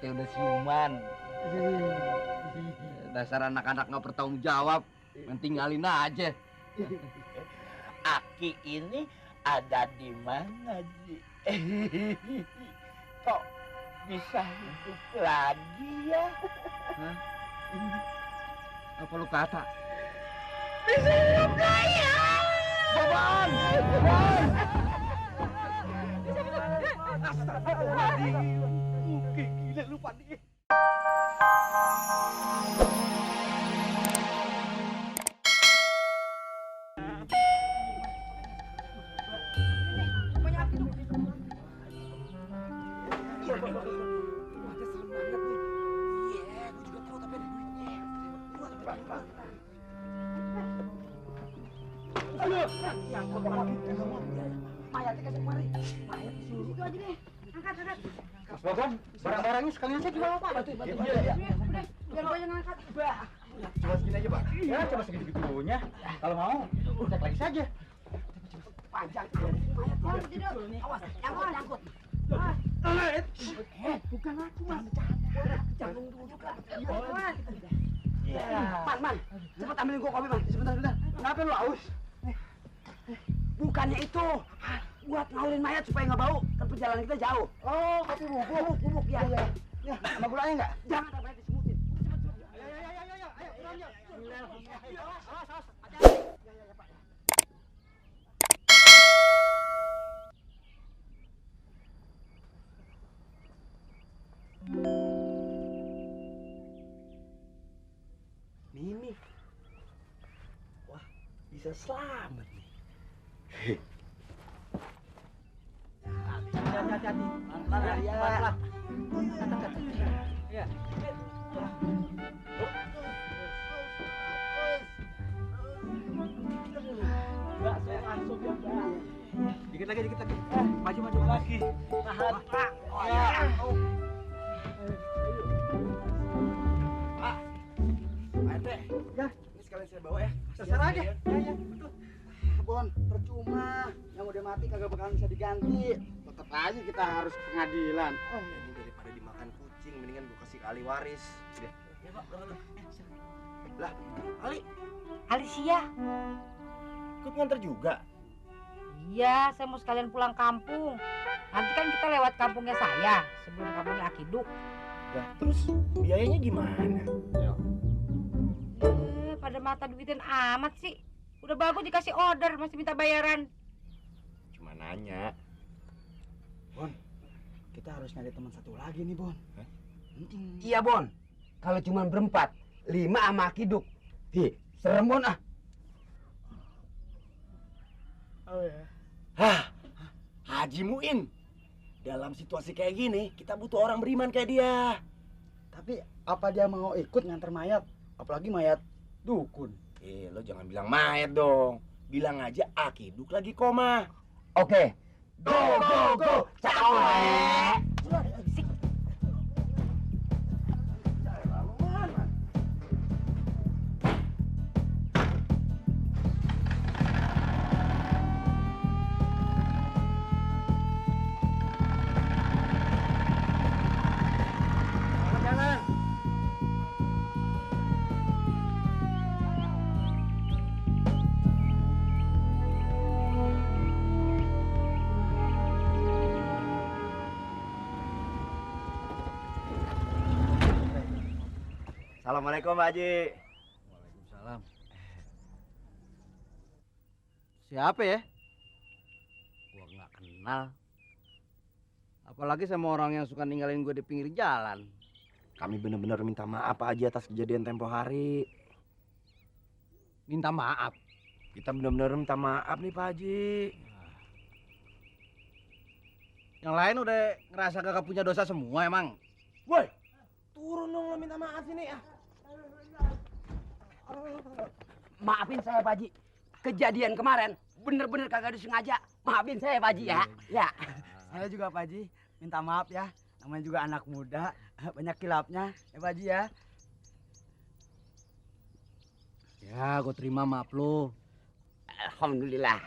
katanya udah siuman. Dasar anak-anak nggak bertanggung jawab, mentinggalin aja. Aki ini ada di mana, Ji? Kok bisa hidup lagi ya? Hah? Apa lu kata? Bisa hidup kaya! Boban! Astagfirullahaladzim. Gila lu, Pandi. Mas Boban, barang-barangnya sekalian saya dibawa, Pak. Bantu. Biar gue yang ngangkat. Coba segini aja, Pak. Ya, coba segitu-gitunya. Kalau mau, cek lagi saja. Pajak. Awas, yang nyangkut. Bukan aku, Mas. Jangan duduk lah. Man, cepat ambilin gua kopi, Man. Sebentar. Kenapa lu aus? Bukannya itu. Buat ngaurin mayat supaya nggak bau. Kan perjalanan kita jauh. Oh, kopi bubuk. Ya. Ya, sama gulanya enggak? Jangan ada banyak disebutin. Ayo, pulang yuk. Awas. Ya, Pak. Mimi. Wah, bisa selamat nih. Hati-hati. Pelan-pelan. Ya. Mbak, saya masuk ya, Mbak. Dikit lagi. Maju lagi. Tahan, Pak. Ya. Pak RT. Ya. Ini sekalian saya bawa ya. Terserah aja. Ya, betul. Bon, percuma. Yang udah mati kagak bakalan bisa diganti. Tetap aja kita harus ke pengadilan. Ini daripada dimakan kucing, mendingan gue kasih ke ahli waris. Udah. Ya, Pak, berapa? Lah, Ali, Alicia, ikut nganter juga. iya saya mau sekalian pulang kampung. Nanti kan kita lewat kampungnya saya sebelum kampungnya Akiduk. Lah, terus biayanya gimana? Pada mata duitin amat sih. Udah bagus dikasih order masih minta bayaran. Cuma nanya. Bon, kita harus nyari teman satu lagi nih, Bon. Hah? Iya, Bon. Kalau cuma berempat, 5 sama Akiduk. Serem, Bon, ah. Oh ya. Hah, Haji Muin. Dalam situasi kayak gini, kita butuh orang beriman kayak dia. Tapi apa dia mau ikut nganter mayat? Apalagi mayat dukun. Lo jangan bilang mayat dong. Bilang aja Akiduk lagi koma. Oke. Go. Cawek. Assalamualaikum Pak Haji. Waalaikumsalam. Siapa ya? Gua nggak kenal. Apalagi sama orang yang suka ninggalin gue di pinggir jalan. Kami benar-benar minta maaf Pak Haji atas kejadian tempo hari. Minta maaf. Kita benar-benar minta maaf nih Pak Haji. Yang lain udah ngerasa gak punya dosa semua emang. Woi, turun dong lo minta maaf ini ya. Maafin saya, Pak Haji. Kejadian kemarin bener-bener kagak disengaja. Maafin saya, Pak Haji ya. Ya. Saya juga, Pak Haji, minta maaf ya. Namanya juga anak muda, banyak kilapnya, ya Pak Haji ya. Ya, gue terima maaf lo. Alhamdulillah.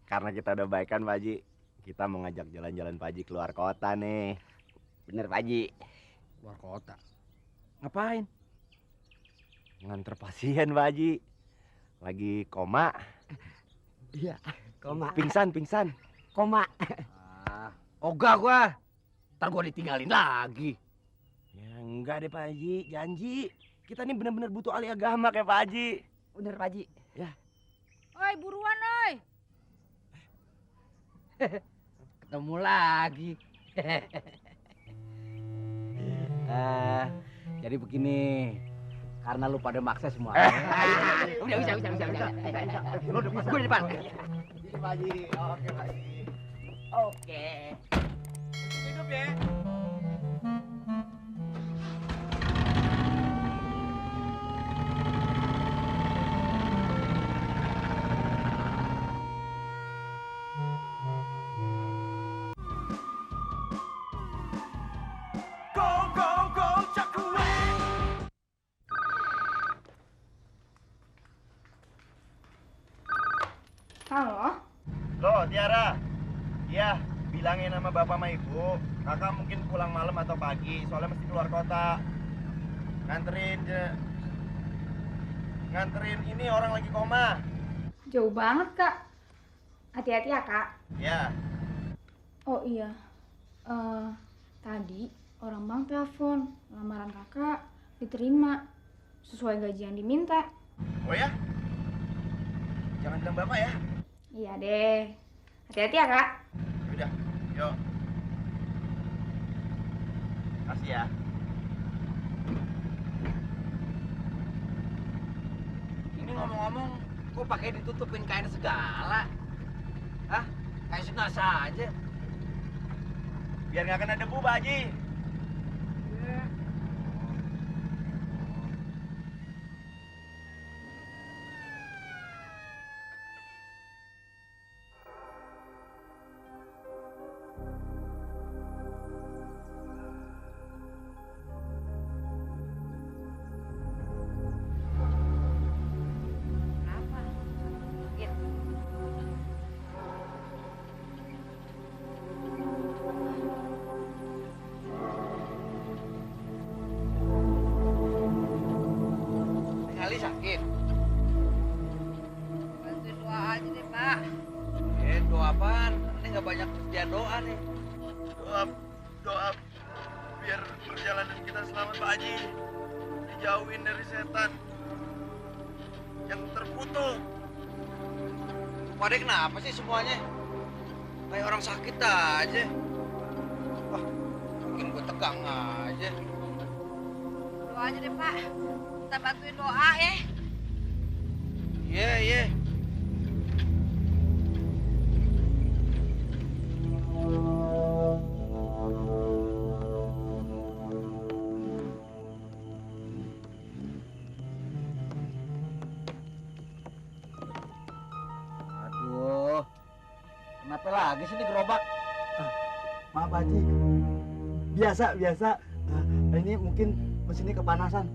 Karena kita udah baikan Pak Haji, kita mau ngajak jalan-jalan Pak Haji keluar kota nih. Bener, Pak Haji. Luar kota. Ngapain? Nganter pasien, Pak Haji. Lagi koma. Iya, koma. Pingsan. Koma. Ogah gua. Ntar gua ditinggalin lagi. Ya enggak deh Pak Haji, janji. Kita nih benar-benar butuh ahli agama kayak Pak Haji. Bener, Pak Haji. Oi, buruan, oi. Ketemu lagi. Jadi begini. Karena lu pada maksa semua. Udah, bisa. Gue di depan. Ini Pak Haji. Oke Pak Haji. Oke. Hidup ya. Halo? Loh, Tiara. Iya, bilangin sama bapak sama ibu. Kakak mungkin pulang malam atau pagi, soalnya mesti keluar kota. Nganterin ini orang lagi koma. Jauh banget, Kak. Hati-hati ya, Kak. Ya, Oh iya. Tadi orang bank telepon. Lamaran kakak diterima. Sesuai gaji yang diminta. oh ya? Jangan bilang bapak ya. Iya deh. Hati-hati ya, Kak. Udah, yuk. Kasih ya. Ini ngomong-ngomong, kok pakai ditutupin kain segala? Hah? Kayak sengaja aja. Biar nggak kena debu, Pak Haji. Kenapa? Sakit. Kali sakit. Bantuin doa aja deh, Pak. Doa apaan? Ini nggak banyak kerjaan doa nih. Doa biar perjalanan kita selamat, Pak Haji. Dijauhin dari setan yang terkutuk. Pada kenapa sih semuanya? Kayak orang sakit aja. Wah, bikin gue tegang aja. Doa aja deh, Pak. Kita bantuin doa ya. Iya. Aduh, kenapa lagi sih ini gerobak? Maaf, Pak Haji. Biasa. Ini mungkin mesinnya kepanasan.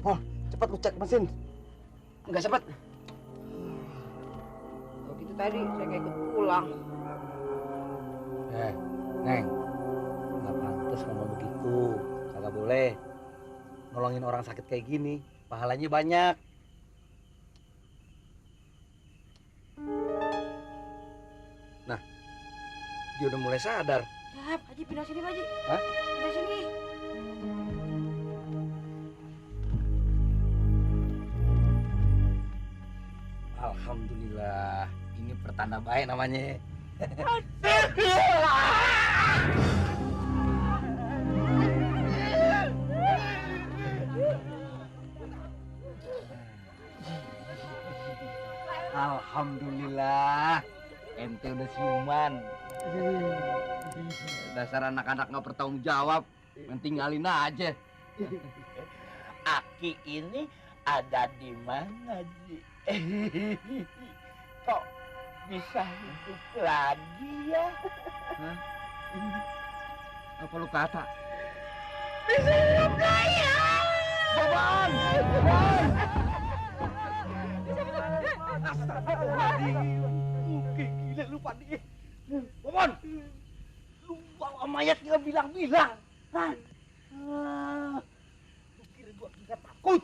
Oh, cepat lu cek mesin. Enggak sempat. Kalau gitu tadi saya kayak ikut pulang. Neng, nggak pantas ngomong begitu. Kagak boleh. Nolongin orang sakit kayak gini, pahalanya banyak. Nah, dia udah mulai sadar. Ya, Pak Haji pindah sini, Pak Haji. Hah? Pindah sini. Alhamdulillah, ini pertanda baik namanya. Alhamdulillah, ente udah siuman. Dasar anak-anak nggak bertanggung jawab, tinggalin aja. Aki ini ada di mana, Ji? Kok bisa hidup lagi ya? Apa lu kata? Bisa hidup lagi ya? Gila lu Pak Di. Bobon. Lu bawa mayat nggak bilang-bilang. Hah? Kira gua nggak takut.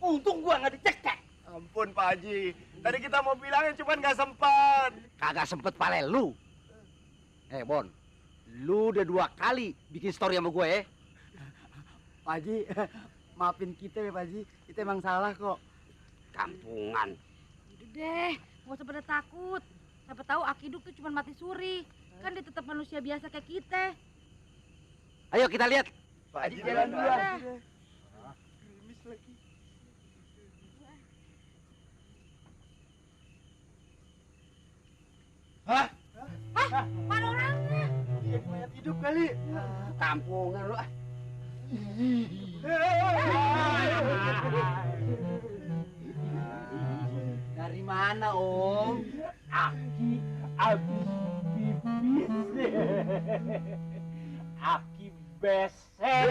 Untung gua nggak dicekek. Ampun Pak Haji. Tadi kita mau bilangin cuman nggak sempat. Kagak sempet pale lu. Bon, lu udah 2 kali bikin story sama gue ya. Pak Haji, maafin kita ya Pak Haji. Kita emang salah kok. Kampungan. Udah deh, nggak usah pada takut. Siapa tahu Akiduk tuh cuma mati suri. Kan dia tetap manusia biasa kayak kita. Ayo kita lihat. Pak Haji Jalan dulu. Gerimis lagi. Hah? Mana orangnya? Dia mayat hidup kali. Kampungan lu. Dari mana Om? Aki abis pipis. Aki beser.